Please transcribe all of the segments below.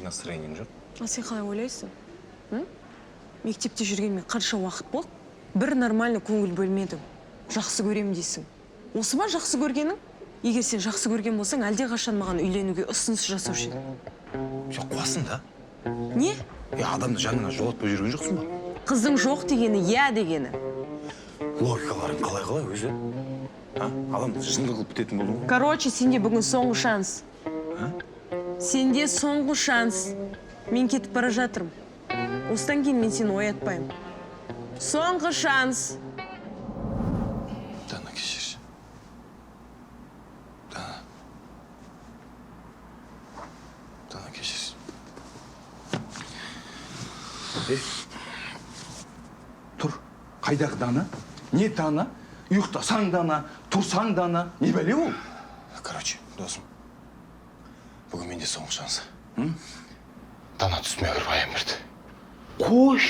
Неге настроениең жоқ? А сен қалай ойлайсың? М? Мектепте жүргеніме қанша уақыт болды? Бір нормально көңіл бөлмедім. Жақсы көрем дейсің. Осы ма жақсы көргенің? Егер сен жақсы көрген болсаң, әлдеқашан маған үйленуге ұсыныс жасаушы едің. Сен қуасың да? Не? Е, адамды жаныңа жолатпай жүрген жоқсың ба? Қыздың жоқ дегені, иә дегені. Логикаларың қалай қалай өзі? А? Адамды жынды қылып бітетін болдың ғой. Короче, сенде бүгін соңғы шанс. Сенде соңғы шанс. Мен кетіп бара жатырмын. Осыдан кейін мен сені оятпаймын. Соңғы шанс. Дана, кешірші. Дана. Дана, кешірші. Е, тұр. Қайдағы Дана? Не Дана? Ұйықтасаң Дана, тұрсаң Дана. Не бәле ол? Короче, досым, бүгін менде соңғы шанс. Дана түсіме кіріп аян берді. Қош.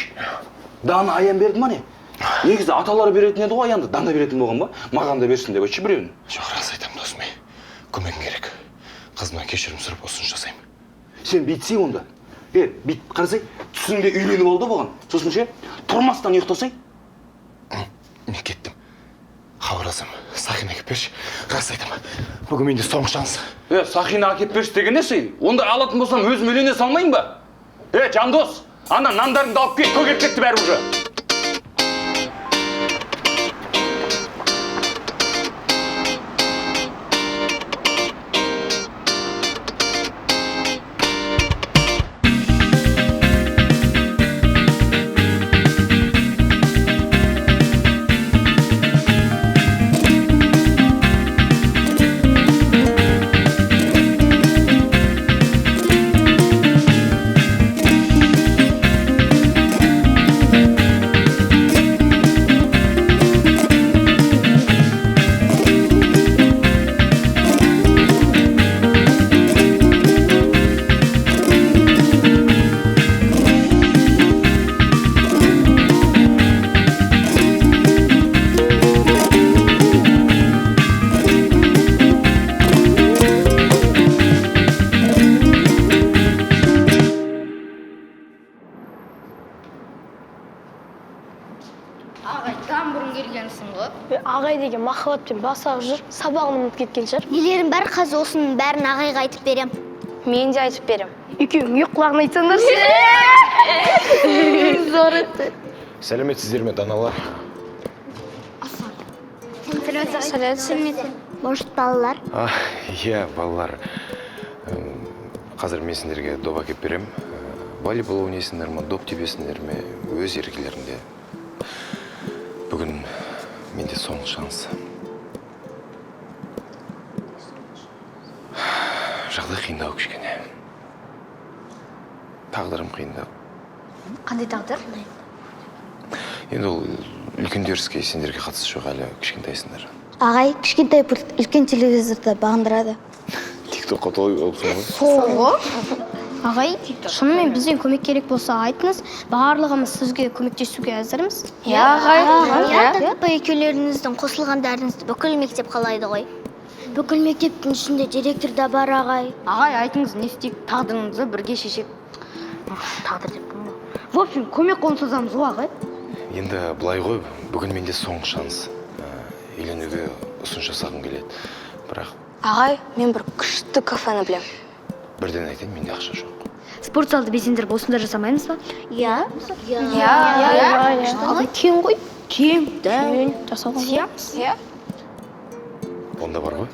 Дана аян берді ма не? Негізі аталары беретін еді ғой аянды. Дана беретін болған ба? Маған да берсін деп айтшы біреуін. Жоқ, рас айтамын, досым, ей. Көмегің керек. Қызымнан кешірім сұрап ұсыныс жасаймын. Сен бүйтсей онда. Е, бүйтіп қарасай, түсіңде үйленіп алды бұған. Сосын ше, тұрмастан ұйықтасай. Мен кеттім. Хабарласам, сақина әкеп берші. Рас айтамын. Бүгін менде соңғы шанс. Е, сақина әкеп берші деген несі? Онда алатын болсам өзім үйлене салмайын ба? Е, Жандос, ана нандарыңды алып кел, көгеріп кетті бәрі уже. Ағай, там бұрын келгенсің ғой. Ағай деген махаббатпен бас ағып жүр, сабағын ұмытып кеткен шығар. Нелерім бар, қазір осының бәрін ағайға айтып берем. Мен де айтып берем. Екеуің екі құлағын айтсаңдаршы. Зор еді. Сәлеметсіздер ме, даналар? Сәлеметсіз. Может, балалар? А, иә, балалар. Қазір мен сендерге доп әкеп берем. Волейбол ойнайсыңдар ма, доп тебесіңдер ме, өз еркелеріңде. Бүгін менде соңғы шанс. Жағдай қиындау кішкене. Тағдырым қиындау. Қандай тағдыр? Енді ол үлкендер іске, сендерге қатысы жоқ, әлі кішкентайсыңдар. Ағай, кішкентай пульт үлкен телевизорды бағындырады. Тиктокқа толып алыпсың ғой. Сол ғой. Ағай, шынымен бізден көмек керек болса айтыңыз, барлығымыз сізге көмектесуге әзірміз. Иә, ағай. Иә, таппай екеулеріңіздің қосылғандарыңызды бүкіл мектеп қалайды ғой. Бүкіл мектептің ішінде директор да бар, ағай. Ағай, айтыңыз, не істейік, тағдырыңызды бірге шешек. Тағдыр деп ғой. В общем, көмек қолын созамыз ғой, ағай. Енді былай ғой, бүгін менде соңғы шанс. Үйленуге ұсыныс жасағым келеді. Бірақ Ағай, мен бір күшті кафені білем. бірден айтайын, менде ақша жоқ. Спорт залды безендіріп осында жасамаймыз ба? Иә. Иә. Ағай, кең ғой. Кең, дәу. Жасауға Сиямыз. Иә. Онда бар ғой.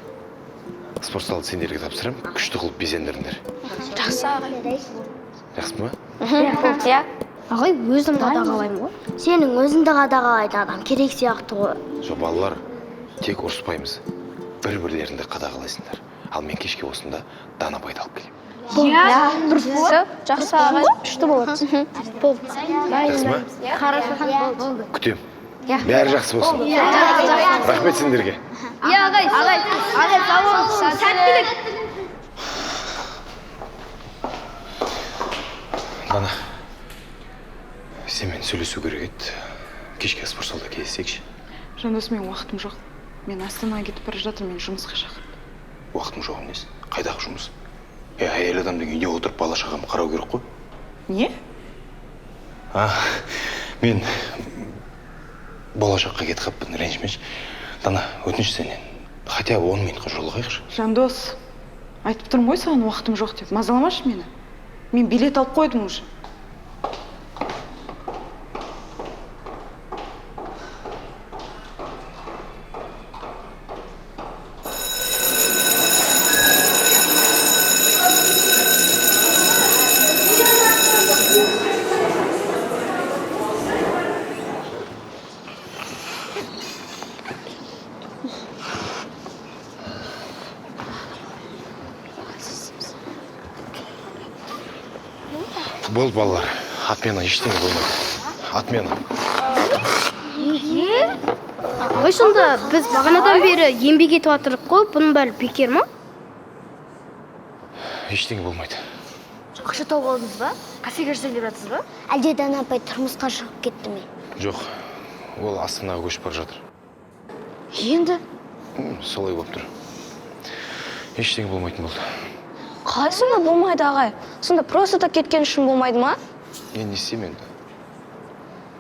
Спорт залды сендерге тапсырамын, күшті қылып безендіріңдер. Жақсы, ағай. Жақсы ма? Иә. Ағай, өзім қадағалаймын ғой. Сенің өзіңді қадағалайтын адам керек сияқты ғой. Жоқ, балалар, тек ұрыспаймыз. Бір-бірлеріңді қадағалайсыңдар. Ал мен кешке осында Дана апайды алып келемін. Иә. Дұрыс. Жақсы, ағай. Күшті болады. Болды. Жақсы ма? Хорошо, болды. Күтем. Бәрі жақсы болсын. Рахмет сендерге. Иә, ағай, ағай, ағай, сау болыңыз. Сәттілік. Дана, сенімен сөйлесу керек еді. Кешке спорт залда кездесейікші. Жандос, мен уақытым жоқ. Мен Астанаға кетіп бара жатырмын, мен жұмысқа шақырды. Уақытың жоқ емес. Қайдағы жұмыс? Е, әйел адамның үйде отырып бала шағам қарау керек қой. Не? А, мен болашаққа кетіп қалыппын, ренжімеші. Дана, өтініш сенен. Хотя бы 10 минутқа жолығайықшы. Жандос, айтып тұрмын ғой саған уақытым жоқ деп. Мазаламашы мені. Мен билет алып қойдым уже. Болды, балалар, отмена, ештеңе болмайды. Отмена. Неге? Ағай, сонда біз бағанадан бері еңбек етіп жатырмық қой, бұның бәрі бекер ма? Ештеңе болмайды. Ақша тауып алдыңыз ба? Кафеге жасайын деп жатсыз ба? Әлде Дана апай тұрмысқа шығып кетті ме? Жоқ, ол Астанаға көшіп бара жатыр. Енді? Солай болып тұр. Ештеңе болмайтын болды. Қалай сонда болмайды, ағай? Сонда просто так кеткен үшін болмайды ма? Мен не істеймін енді?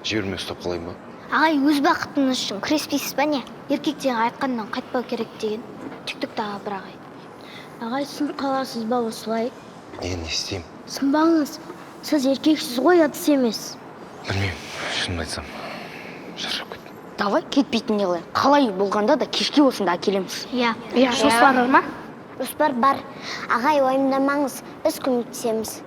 Жібермей ұстап қалайын ба? Ағай, өз бақытыңыз үшін күреспейсіз ба не? Еркектен айтқаннан қайтпау керек деген тиктоктағы бір ағай. Ағай, сынып қаласыз ба осылай? Мен не істеймін? Сынбаңыз. Сіз еркексіз ғой, ыдыс емес. Білмеймін, шынымды айтсам, шаршап кеттім. Давай кетпейтін не қылайық? Қалай болғанда да кешке осында әкелеміз. Иә. Иә, жоспар бар ма? Жоспар бар. Ағай, уайымдамаңыз, біз көмектесеміз.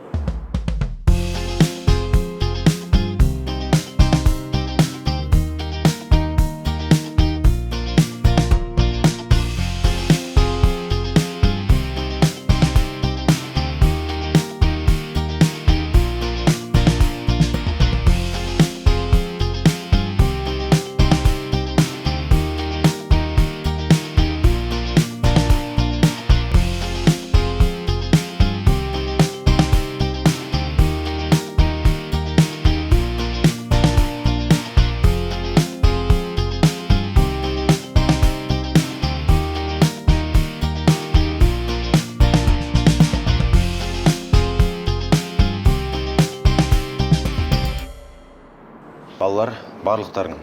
Балалар, барлықтарың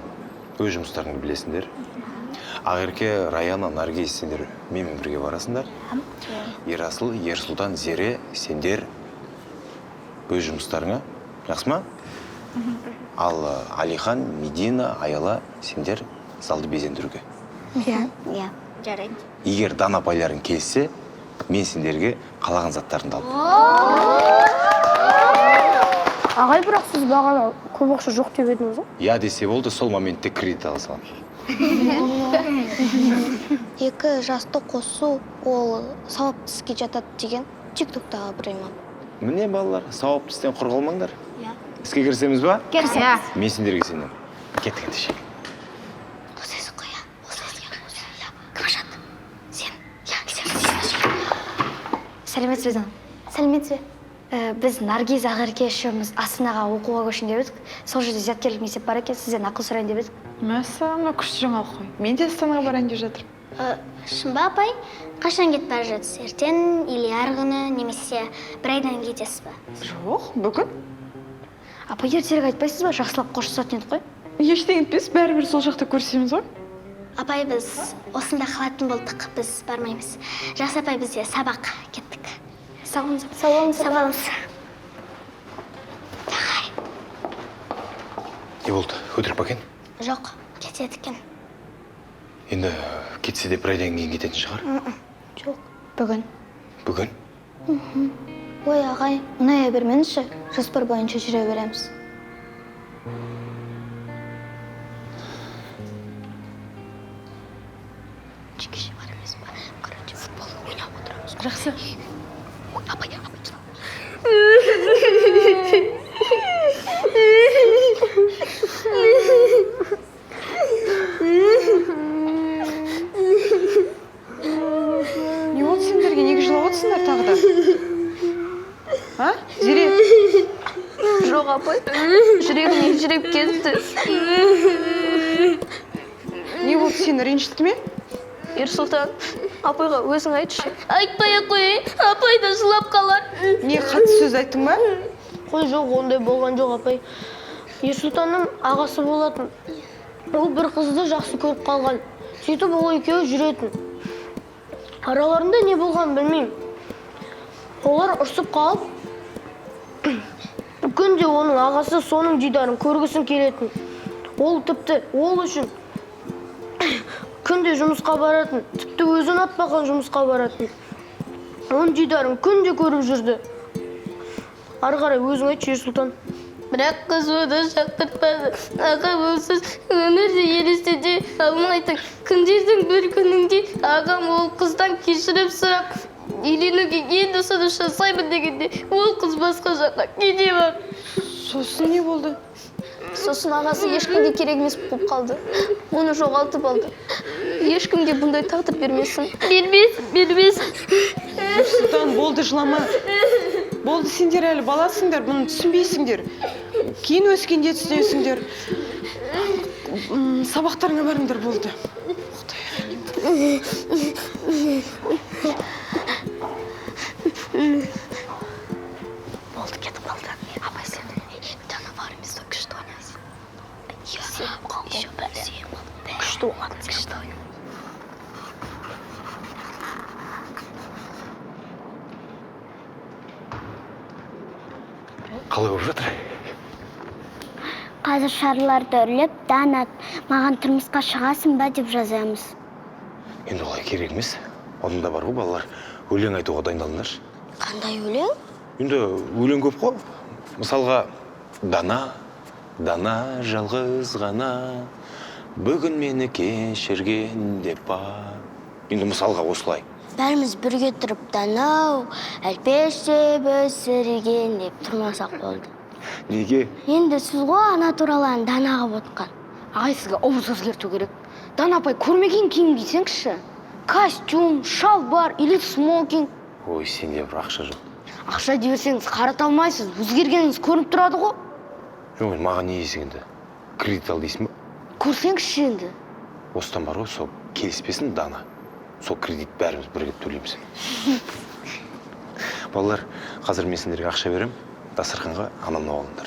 өз жұмыстарыңды білесіңдер. Ақерке, Раяна, Наргиз, сендер менімен бірге барасыңдар. Ерасыл, Ерсұлтан, Зере, сендер өз жұмыстарыңа, жақсы ма? Ал Алихан, Медина, Аяла, сендер залды безендіруге. Иә. Иә. Жарайды. Егер Дана апайларың келсе, мен сендерге қалаған заттарыңды алып беремін. Ағай, бірақ сіз бағана көп ақша жоқ деп едіңіз ғой. Я десе болды, сол моментте кредит ала саламын. Екі жасты қосу ол сауапты іске жатады деген тиктоктағы бір имам. Міне, балалар, сауапты істен құр қалмаңдар. Иә. Іске кірісеміз ба? Кірісеміз. Мен сендерге сенемін. Кеттік ендеше. Осылай қоя, осылай, иә. Кім ашады? Сен. Иә, сен. Сәлеметсіз бе, Дана? Сәлеметсіз бе? Біз Наргиз, Ақерке үшеуміз Астанаға оқуға көшейін деп едік. Сол жерде зияткерлік мектеп бар екен, сізден ақыл сұрайын деп едік. Мәссаған, мына күшті жаңалық қой. Мен де Астанаға барайын деп жатырмын. Шын ба, апай? Қашан кетіп бара жатсыз? Ертең или арғы күні, немесе бір айдан кетесіз ба? Жоқ, бүгін. Апай, ертерек айтпайсыз ба? Жақсылап қоштасатын едік қой. Ештеңе етпес, бәрібір сол жақта көрісеміз ғой. Апай, біз осында қалатын болдық, біз бармаймыз. Жақсы, апай, бізде сабақ, кеттік. Сау болыңыз. Сау болыңыз. Сау болыңыз. Не болды, өтірік па екен? Жоқ, кетеді екен. Енді кетсе де бір айдан кейін кететін шығар. Жоқ. Бүгін. Бүгін? Ой, ағай, мұная бермеңізші, жоспар бойынша жүре береміз. Кеше бар емес па? Короче, футбол ойнап отырамыз. Жақсы. Ой, апай, апай, Не болды сендерге? Неге жылап отырсыңдар тағы да? А? Зере? Жоқ, апай, жүрегім елжіреп кетті. Не болды, сені ренжітті ме? Ерсұлтан. Апайға өзің айтшы. Айтпай ақ қояйын, апай да жылап қалар. Не, қатты сөз айттың ба? Қой, жоқ, ондай болған жоқ, апай. Ерсұлтанның ағасы болатын. Ол бір қызды жақсы көріп қалған. Сөйтіп ол екеуі жүретін. Араларында не болғанын білмеймін. Олар ұрсып қалып, күнде оның ағасы соның дидарын көргісін келетін. Ол тіпті ол үшін күнде жұмысқа баратын, тіпті өзі ұнатпаған жұмысқа баратын. Оның дидарын күнде көріп жүрді. Ары қарай өзің айтшы, Ерсұлтан. Бірақ қыз оны жақтыртпады. Ағам онсыз өмірде елестете алмайтын. Күндердің бір күнінде ағам ол қыздан кешірім сұрап, үйленуге енді ұсыныс жасаймын дегенде, ол қыз басқа жаққа кете барды. Сосын не болды? Сосын ағасы ешкімге керек емес болып қалды. Оны жоғалтып алды. Ешкімге бұндай тағдыр бермесін. Бермесін, бермесін. Ерсұлтан, болды, жылама. Болды, сендер әлі баласыңдар, бұны түсінбейсіңдер. Кейін өскенде түсінесіңдер. Сабақтарыңа барыңдар, болды. Болды, кетіп қалды. Апай, сен Дана бар емес пе, күшті ойнайсың. Күшті болатын күшті. Қалай болып жатыр? Қазір шарларды үрлеп, Дана, маған тұрмысқа шығасың ба деп жазамыз. Енді олай керек емес. Оның да бар ғой, балалар. Өлең айтуға дайындалыңдаршы. Қандай өлең? Енді өлең көп қой. Мысалға, Дана, Дана жалғыз ғана, бүгін мені кешірген деп ба. Енді мысалға осылай. Бәріміз бірге тұрып, Данау, әлпештеп өсірген деп тұрмасақ болды. Неге? Енді сіз ғой ана туралы ән Дана қылып отқан. Ағай, сізге образ өзгерту керек. Дана апай көрмеген киім кисеңізші. Костюм, шалбар или смокинг. Ой, сенде бір ақша жоқ. Ақша дей берсеңіз қарата алмайсыз, өзгергеніңіз көрініп тұрады ғой. Жоқ, енді маған не дейсің енді? Кредит ал дейсің ба? Көрсеңізші енді. Осыдан бар ғой, сол келіспесін Дана. Сол кредит бәріміз бірігіп төлейміз. Балалар, қазір мен сендерге ақша беремін. Дастарханға анамнан алыңдар.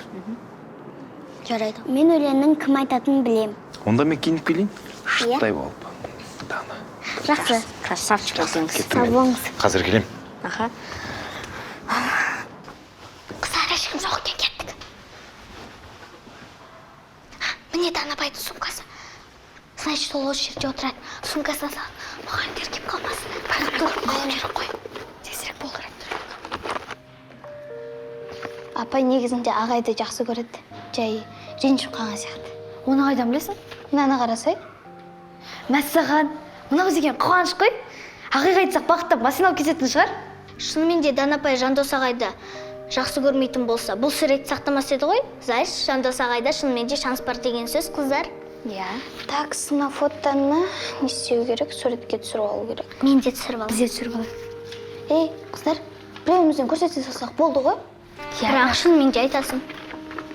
Жарайды. Мен өлеңнің кім айтатынын білем. Онда мен киініп келейін. Иә. Шыттай болып. Дана. Жақсы. Красавчик екенсіз. Кеттім Сау мен. болыңыз. Қазір келем. Аха. Қыздар, ешкім жоқ екен, кеттік. Міне Дана апайдың сумкасы. Значит, ол осы жерде отырады. Сумкасына сал. Мұғалімдер келіп қалмасын. Байқамай қой. Тезірек бол. Апай негізінде ағайды жақсы көреді. Жай ренжіп қалған сияқты. Оны қайдан білесің? Мынаны қарасай. Мәссаған, мынау деген қуаныш қой. Ағайға айтсақ, бақыттап машина алып кететін шығар. Шынымен де Дана апай Жандос ағайды жақсы көрмейтін болса, бұл суретті сақтамас еді ғой. Значит, Жандос ағайда шынымен де шанс бар деген сөз, қыздар. Иә. Так, мына фотоны не істеу керек? Суретке түсіріп алу керек. Мен де түсіріп аламын. Біз де түсіріп алайық. Ей, қыздар, біреуімізден көрсете салсақ болды ғой. Бірақ шынымен де айтасың.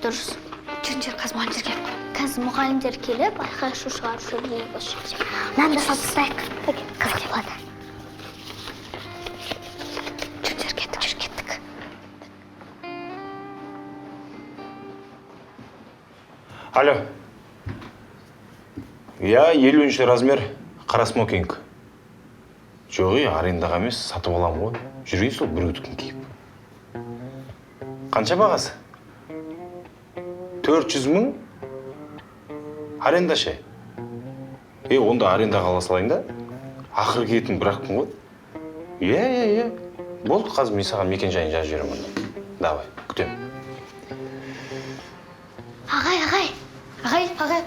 Дұрыс. Жүріңдер, қазір мұғалімдер келіп қалады. Қазір мұғалімдер келіп, айқай шу шығарып жібермейік осы жерде. Мынаны да салып тастайық. Қызық болады. Жүріңдер, кеттік. Жүр, кеттік. Алло. Иә, 50-ші размер, қара смокинг. Жоқ, ей, арендаға емес, сатып аламын ғой. Жүрейін сол біреудікін киіп. Қанша бағасы? 400 мың? Аренда ше? Е, онда арендаға ала салайын да. Ақыры киетін бір ақ күн ғой. Иә, иә, иә. Болды, қазір мен саған мекен жайын жазып жіберемін онда. Давай, күтемін. Ағай, ағай. Ағай, ағай.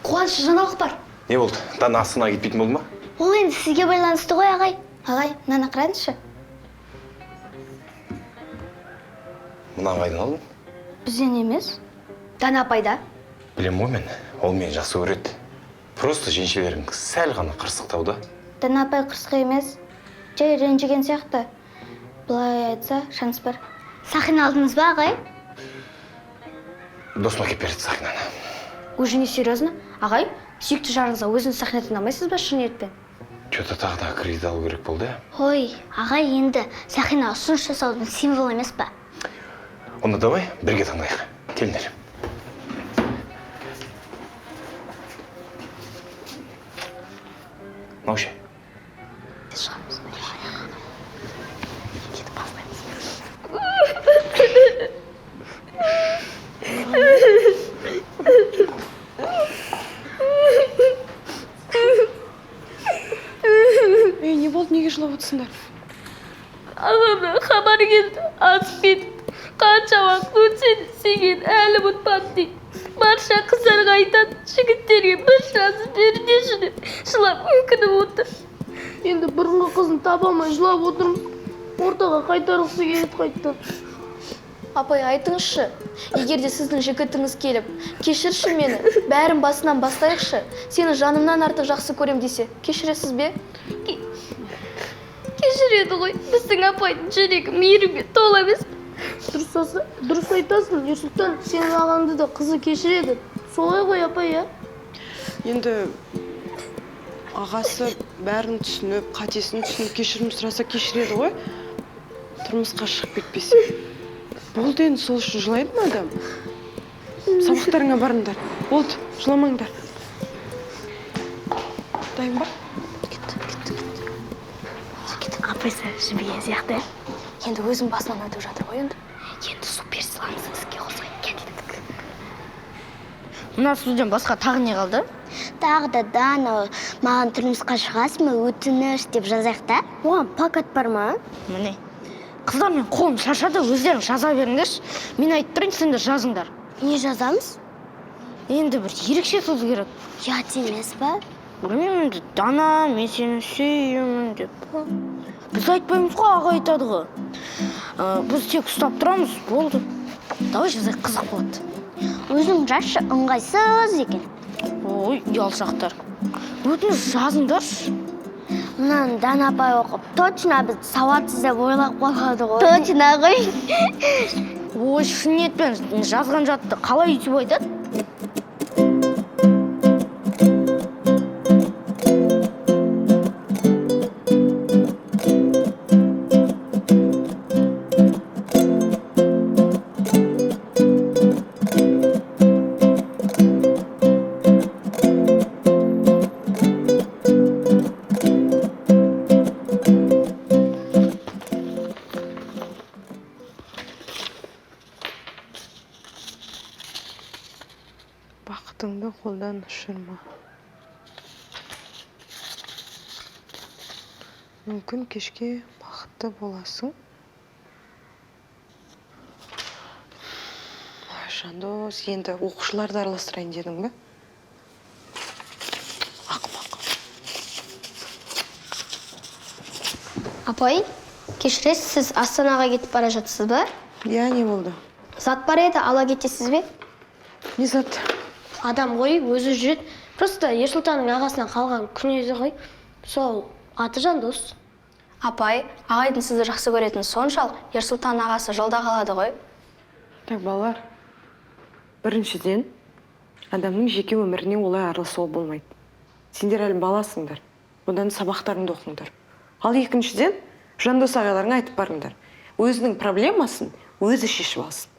Қуанышты жаңалық бар. Не болды? Дана Астанаға кетпейтін болды ма? Ол енді сізге байланысты ғой, ағай. Ағай, мынаны қараңызшы. Мынаны қайдан алдың? Бізден емес. Дана апайда. Білем ғой мен. Ол мені жақсы көреді. Просто жеңшелерің сәл ғана қырсықтау да. Дана апай қырсық емес. Жай ренжіген сияқты. Былай айтса, шанс бар. Сақина алдыңыз ба, ағай? Досым әкеліп берді сақинаны. Уже не серьезно? Ағай, сүйікті жарыңызға өзіңіз сақина таңдамайсыз ба шын ниетпен? Че-то тағы да кредит алу керек болды. Ой, ағай, енді сақина ұсыныс жасаудың символы емес па? Онда давай бірге таңдайық. Келіңдер. Мынау ше? Шығамыз. Кетіп бастаймыз. Ей, не болды, неге жылап отырсыңдар? Ағамнан хабар келді, асып кетіпті. Қанша уақыт өтсе де сенген әлі ұмытпадым дейді. Барша қыздарға айтады, жігіттерге бір шанс беріңдерші деп жылап өкініп отыр. Енді бұрынғы қызын таба алмай жылап отырмыз. Ортаға қайтарғысы келеді қайтадан. Апай, айтыңызшы, егер де сіздің жігітіңіз келіп, кешірші мені, бәрін басынан бастайықшы, сені жанымнан артық жақсы көрем десе, кешіресіз бе? Кешіреді ғой, біздің апайдың жүрегі мейірімге тола емес. Дұрыс айтасың, Ерсұлтан, сенің ағаңды да қызы кешіреді. Солай ғой, апай, иә? Енді ағасы бәрін түсініп, қатесін түсініп, кешірім сұраса кешіреді ғой. Тұрмысқа шығып кетпесе. Болды енді, сол үшін жылайды ма адам? Сабақтарыңа барыңдар. Болды, жыламаңдар. Дайын ба? Кетті. Апайсы жібіген сияқты. Енді өзім басынан өтіп жатыр ғой енді. Енді супер сыламыз іске қосайық. Кеттік. Мына сөзден басқа тағы не қалды? Тағы да Дана, маған тұрмысқа шығасың ба, өтініш деп жазайық та. Оған плакат бар ма? Міне. Қыздар, мен қолым шаршады, өздерің жаза беріңдерші. Мен айтып тұрайын, сендер жазыңдар. Не жазамыз? Енді бір ерекше сөз керек. Ұят емес па? Білмеймін енді, Дана, мен сені сүйемін деп. Біз айтпаймыз ғой, аға айтады ғой. Біз тек ұстап тұрамыз, болды. Давай жазайық, қызық болады. Өзің жазшы, ыңғайсыз екен. Ой, ұялшақтар. Өтініш жазыңдаршы. Мынаны Дана апай оқып, точно біз сауатсыз деп ойлап қалады ғой. Точно ғой. Ой, шын ниетпен жазған затты қалай өйтіп айтады? Бақытыңды қолдан ұшырма. Мүмкін кешке бақытты боласың. Ай, Жандос, енді оқушыларды араластырайын дедің бе? Ақымақ. Апай, кешіресіз, сіз Астанаға кетіп бара жатсыз ба? Иә, не болды? Зат бар еді, ала кетесіз бе? Не зат? Адам ғой, өзі жүреді. Просто Ерсұлтанның ағасынан қалған күнезі ғой. Сол аты Жандос. Апай, ағайдың сізді жақсы көретіні соншалық, Ерсұлтан ағасы жолда қалады ғой. Так, балалар, біріншіден, адамның жеке өміріне олай араласуға болмайды. Сендер әлі баласыңдар, одан сабақтарыңды оқыңдар. Ал екіншіден, Жандос ағайларыңа айтып барыңдар. Өзінің проблемасын өзі шешіп алсын.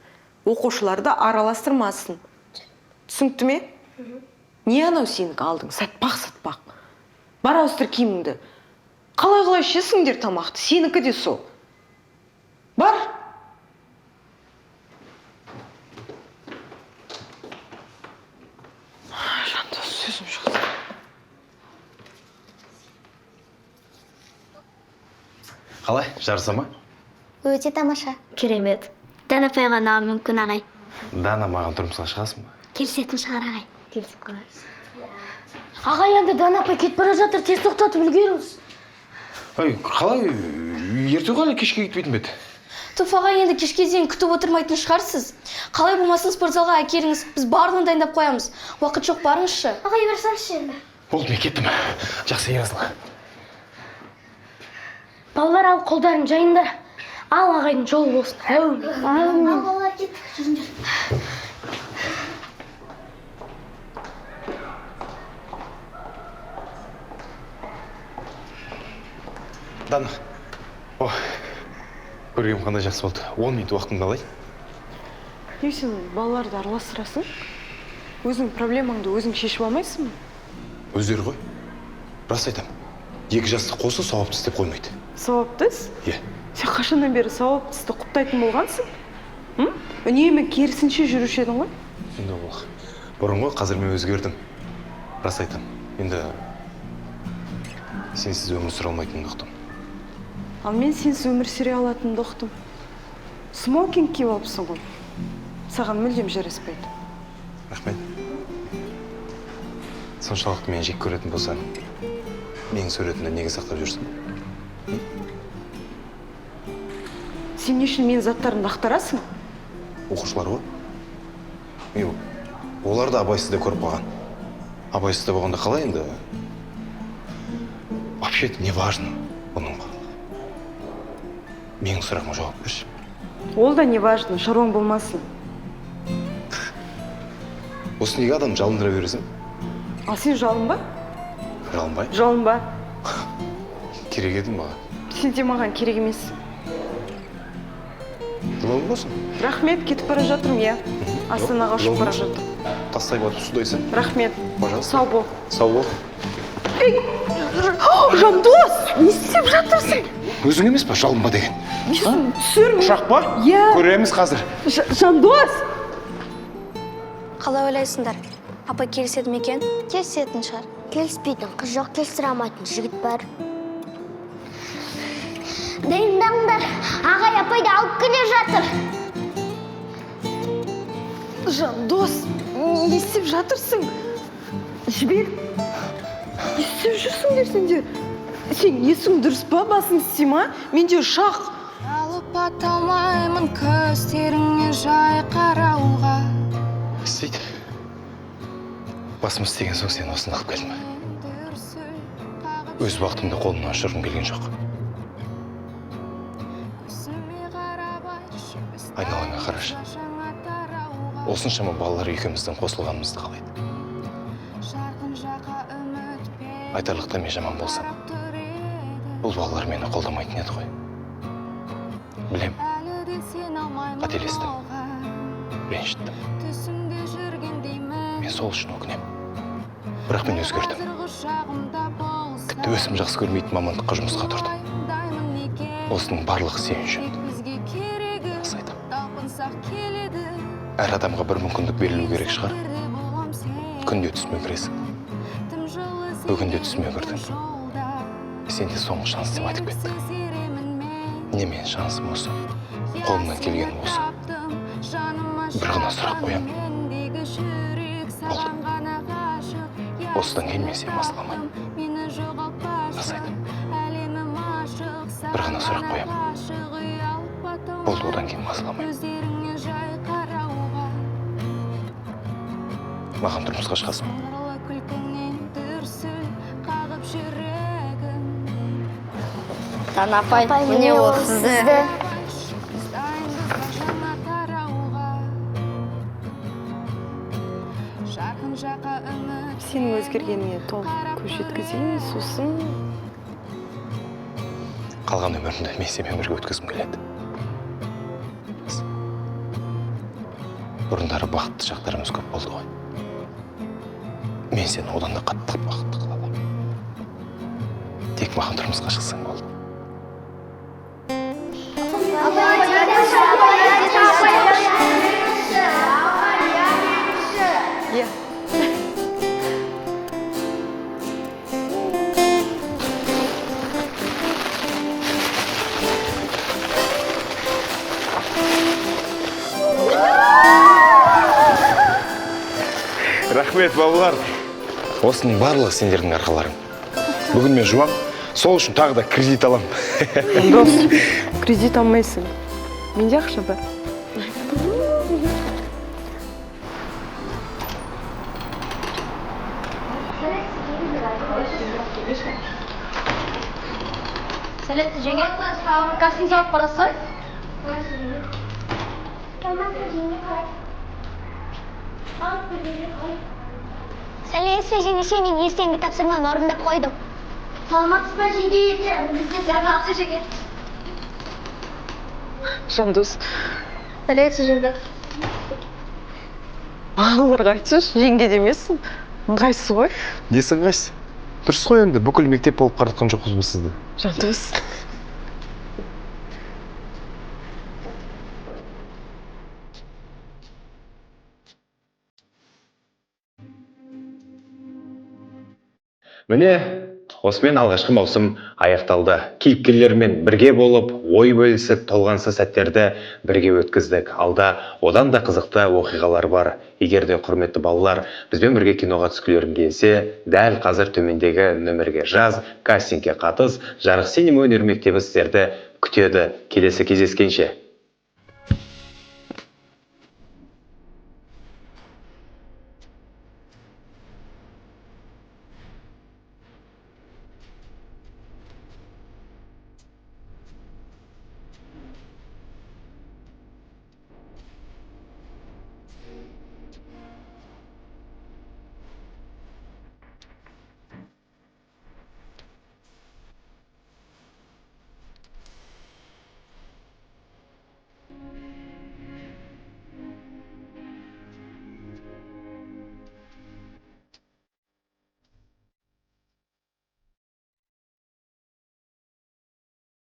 Оқушыларды араластырмасын. Түсінікті ме? Не анау сенікі алдың? Сатпақ, сатпақ. Бар, ауыстыр киіміңді. Қалай-қалай ішесіңдер тамақты, сенікі де сол. Бар. Жандос, сөзім жоқ. Қалай, жарыса ма? Өте тамаша. Керемет. Дана апайға ұнауы мүмкін, ағай. Дана, маған тұрмысқа шығасың ба? Келісетін шығар, ағай. Келісіп қаларсыз. Ағай, енді Дана апай кетіп бара жатыр, тез тоқтатып үлгеріңіз. Ой, қалай, ерте ғой, әлі кешке кетпейтін бе еді? Туф, ағай, енді кешке дейін күтіп отырмайтын шығарсыз. Қалай болмасын спортзалға әкеліңіз, біз барлығын дайындап қоямыз. Уақыт жоқ, барыңызшы. Ағай, барсаңызшы енді. Болды, мен кеттім. Жақсы, Ерасыл. Балалар, ал қолдарын жайыңдар. Ал ағайдың жолы болсын. Әумин. Ал балалар, кеттік, жүріңдер. Дана. О, көргенім қандай жақсы болды. 10 минут уақытыңды алайын. Неге сен балаларды араластырасың? Өзің проблемаңды өзің шешіп алмайсың ба? Өздері ғой. Рас айтам. Екі жасты қосы сауапты істеп қоймайды. Сауапты іс? Иә. Сен қашаннан бері сауапты істі құптайтын болғансың? Үнемі керісінше жүруші едің ғой? Енді ол бұрын ғой, қазір мен өзгердім. Рас айтам. Енді сенсіз өмір сүре алмайтынымды ұқтым. Ал мен сенсіз өмір сүре алатынымды ұқтым. Смокинг киіп алыпсың ғой. Саған мүлдем жараспайды. Рахмет. Соншалықты мені жек көретін болсаң, менің суретімді неге сақтап жүрсің? Сен не үшін менің заттарымды ақтарасың? Оқушылар ғой. Олар да абайсызда көріп қалған. Абайсызда болғанда қалай енді? Вообще-то не важно бұның барлығы. Менің сұрағыма жауап берші. Ол да не важно, шаруаң болмасын. Осы неге адам жалындыра бересің? Ал сен жалынба? Жалынбай? Жалынба. Керек едің маған. Сен де маған керек емессің. Жолың болсын. Рахмет, кетіп бара жатырмын, иә. Астанаға ұшып бара жатырмын. Тастай батып судайсың. Рахмет. Пожалуйста. Сау бол. Сау бол. Жандос, не істеп жатырсың? Өзің емес па жалынба деген? Түсір. Ұшақ па? Иә. Көреміз қазір. Жандос! Қалай ойлайсыңдар? Апай келіседі ме екен? Келісетін шығар. Келіспейтін қыз жоқ, келістіре алмайтын жігіт бар. Дайындаңдар, ағай апайды алып келе жатыр. Жандос, не істеп жатырсың? Жібер. Не істеп жүрсіңдер сендер? Сен есің дұрыс па, басың істей ма? Менде ұшақ. Алып ата алмаймын көздеріңе жай қарауға. Істейді. Басым істеген соң сені осында алып келдім. Өз бақытымды қолымнан ұшырғым келген жоқ. Айналаңа қарашы. Осыншама балалар екеуміздің қосылғанымызды қалайды. Айтарлықтай мен жаман болсам, бұл балалар мені қолдамайтын еді ғой. Білем, қателестім, ренжіттім. Мен сол үшін өкінемін. Бірақ мен өзгердім. Тіпті өзім жақсы көрмейтін мамандыққа жұмысқа тұрдым. Осының барлығы сен үшін. Рас айтамын. Әр адамға бір мүмкіндік берілу керек шығар. Күнде түсіме кіресің. Бүгін де түсіме кірдің. Сен де соңғы шанс деп айтып кеттің. Не мен шансым осы. Қолымнан келгені осы. Бір ғана сұрақ қоямын. Болды. Осыдан кейін мен сені масаламаймын. Рас айтамын. Бір ғана сұрақ қоямын. Болды, одан кейін масаламаймын. Маған тұрмысқа шығасың ба? Дана апай, міне ол сізді. Сенің өзгергеніңе толық көз жеткізейін, сосын Қалған өмірімді мен сенімен бірге өткізгім келеді. Бұрындары бақытты шақтарымыз көп болды ғой. Мен сені одан да қатты бақытты қыла аламын. Тек маған тұрмысқа шықсаң болды. Иә. Рахмет, балалар. Осының барлығы сендердің арқаларың. Бүгін мен жуам, сол үшін тағы да кредит алам. Дос, кредит алмайсың. Менде ақша бар. Сәлеметсіз, жеңге. Кастинг алып барасыз? Сәлеметсіз, жеңеше, мен ертеңгі тапсырманы орындап қойдым. Саламатсыз ба, жеңге? Бізде сабақ жеңге. Жандос. Сәлеметсіз, жеңге. Балаларға айтсайшы, жеңге демесін. Ыңғайсыз ғой. Несі ыңғайсыз? Дұрыс қой енді, бүкіл мектеп болып қаратқан жоқпыз ба сізді? Жандос. Міне, осымен алғашқы маусым аяқталды. Кейіпкерлермен бірге болып, ой бөлісіп, толғанса сәттерді бірге өткіздік. Алда одан да қызықты оқиғалар бар. Егер де құрметті балалар бізбен бірге киноға түскілерің келсе, дәл қазір төмендегі нөмірге жаз, кастингке қатыс. Жарық Синема өнер мектебі сіздерді күтеді. Келесі кездескенше.